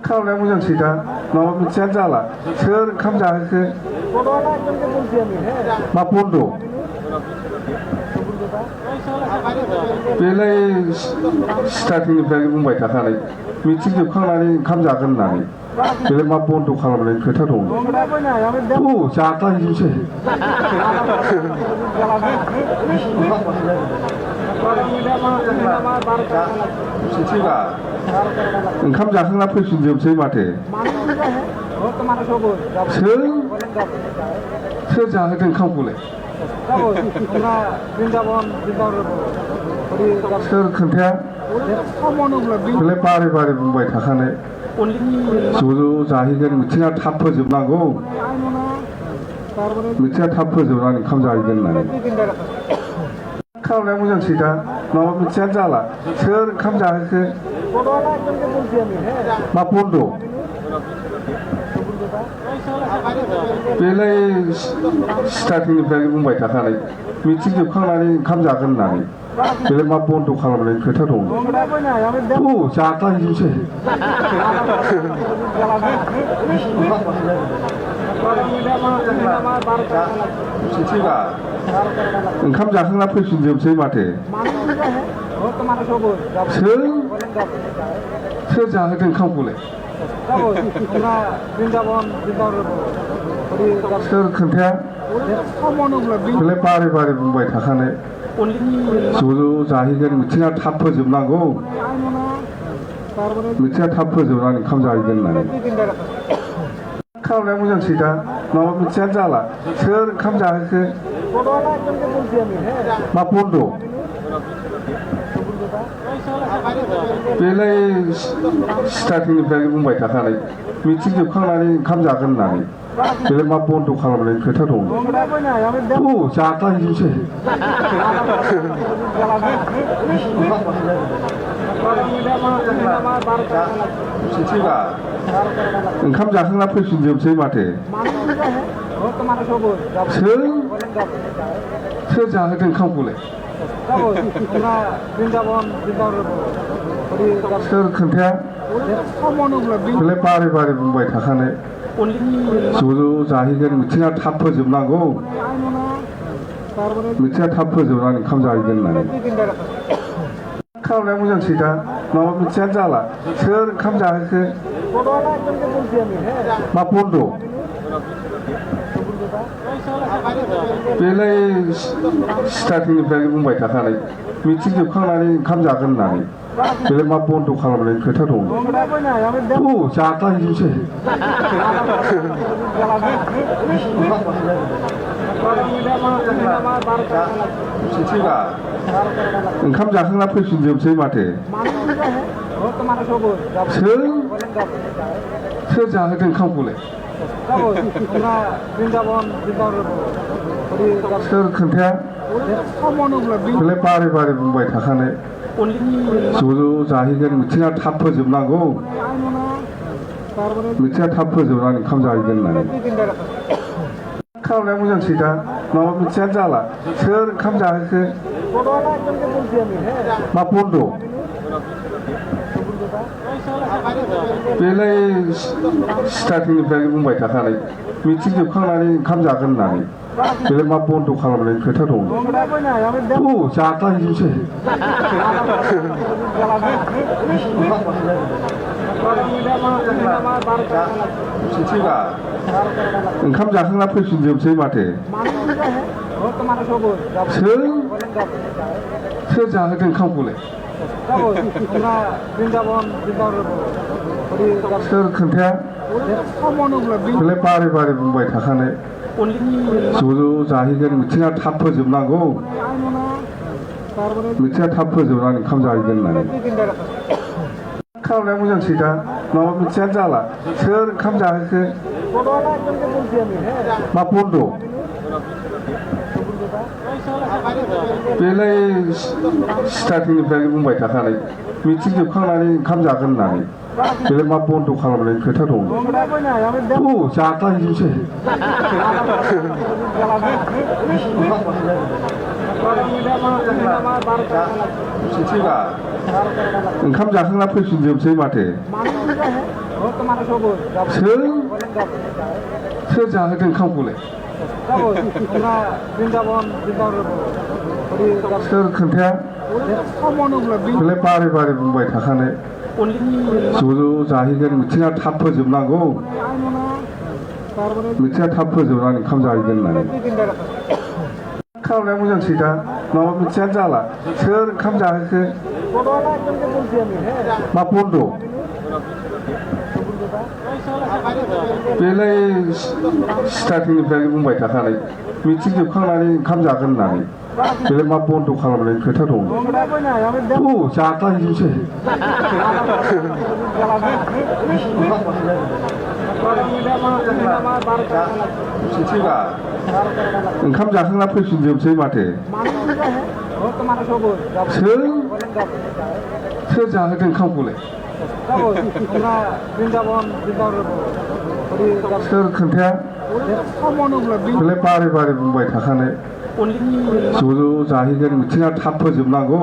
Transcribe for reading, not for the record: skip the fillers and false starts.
खालामनाया मोजांसै दा माबा मोनसेयानो जाला सोर ओंखाम जाहोखो मा बन्द' बेलाय स्टार्टिंनिफ्रायनो बुंबाय थाखानाय मिटिं जोबखांनानै ओंखाम जागोन होननानै बेलाय मा बन्द' खालामनायनि खोथा दं जाख्लायजोबसै ओंखाम जाखांना फैफिनजोबसै माथो सोर जाहोदों ओंखामखौलाय सोर खोन्थाया बेलाय बारे बारे बुंबाय थाखानाय ज' जाहैगोन मिथिङा थाब फोजोबनांगौ मिथिङा थाब फोजोबनानै ओंखाम जाहैगोन होननानै खालामनाया मोजांसै दा माबा मोनसेयानो जाला सोर ओंखाम जाहोखो मा बन्द' बेलाय स्टार्टिंनिफ्रायनो बुंबाय थाखानाय मिटिं जोबखांनानै ओंखाम जागोन होननानै बेलाय मा बन्द' खालामनायनि खोथा दं जाख्लायजोबसै ओंखाम जाखांना फैफिनजोबसै माथो सोर जाहोदों ओंखामखौलाय सोर खोन्थाया बेलाय बारे बारे बुंबाय थाखानाय ज' जाहैगोन मिथिङा थाब फोजोबनांगौ मिथिङा थाब फोजोबनानै ओंखाम जाहैगोन होननानै खालामनाया मोजांसै दा माबा मोनसेयानो जाला सोर ओंखाम जाहोखो मा बन्द' बेलाय स्टार्टिंनिफ्रायनो बुंबाय थाखानाय मिटिं जोबखांनानै ओंखाम जागोन होननानै बेलाय मा बन्द' खालामनायनि खोथा दं जाख्लायजोबसै ओंखाम जाखांना फैफिनजोबसै माथो सोर जाहोदों ओंखामखौलाय सोर खोन्थाया बेलाय बारे बारे बुंबाय थाखानाय ज' जाहैगोन मिथिङा थाब फोजोबनांगौ मिथिङा थाब फोजोबनानै ओंखाम जाहैगोन होननानै खालामनाया मोजांसै दा माबा मोनसेयानो जाला सोर ओंखाम जाहोखो मा बन्द' बेलाय स्टार्टिंनिफ्रायनो बुंबाय थाखानाय मिटिं जोबखांनानै ओंखाम जागोन होननानै बेलाय मा बन्द' खालामनायनि खोथा दं जाख्लायजोबसै ओंखाम जाखांना फैफिनजोबसै माथो सोर जाहोदों ओंखामखौलाय सोर खोन्थाया बेलाय बारे बारे बुंबाय थाखानाय ज' जाहैगोन मिथिङा थाब फोजोबनांगौ मिथिङा थाब फोजोबनानै ओंखाम जाहैगोन होननानै खालामनाया मोजांसै दा माबा मोनसेयानो जाला सोर ओंखाम जाहोखो मा बन्द' बेलाय स्टार्टिंनिफ्रायनो बुंबाय थाखानाय मिटिं जोबखांनानै ओंखाम जागोन होननानै बेलाय मा बन्द' खालामनायनि खोथा दं जाख्लायजोबसै ओंखाम जाखांना फैफिनजोबसै माथो सोर जाहोदों ओंखामखौलाय सोर खोन्थाया बेलाय बारे बारे बुंबाय थाखानाय ज' जाहैगोन मिथिङा थाब फोजोबनांगौ मिथिङा थाब फोजोबनानै ओंखाम जाहैगोन होननानै खालामनाया मोजांसै दा माबा मोनसेयानो जाला सोर ओंखाम जाहोखो मा बन्द' बेलाय स्टार्टिंनिफ्रायनो बुंबाय थाखानाय मिटिं जोबखांनानै ओंखाम जागोन होननानै बेलाय मा बन्द' खालामनायनि खोथा दं जाख्लायजोबसै ओंखाम जाखांना फैफिनजोबसै माथो सोर जाहोदों ओंखामखौलाय सोर खोन्थाया बेलाय बारे बारे बुंबाय थाखानाय ज' ज' जाहैगोन मिथिङा थाब फोजोबनांगौ मिथिङा थाब फोजोबनानै ओंखाम जाहैगोन होननानै खालामनाया मोजांसै दा माबा मिथिङानो जाला सोर ओंखाम जाहोखो मा बन्द' बेलाय स्टार्टिंनिफ्रायनो बुंबाय थाखानाय मिथिं जोबखांनानै ओंखाम जागोन होननानै बेलाय मा बन्द' खालामनायनि खोथा दं जाख्लायजोबसै ओंखाम जाखांना फैफिनजोबसै माथो सोर जाहोदों ओंखामखौलाय सोर खोन्थाया बेलाय बारे बारे बुंबाय थाखानाय ज' ज' जाहैगोन मिथिङा थाब फोजोबनांगौ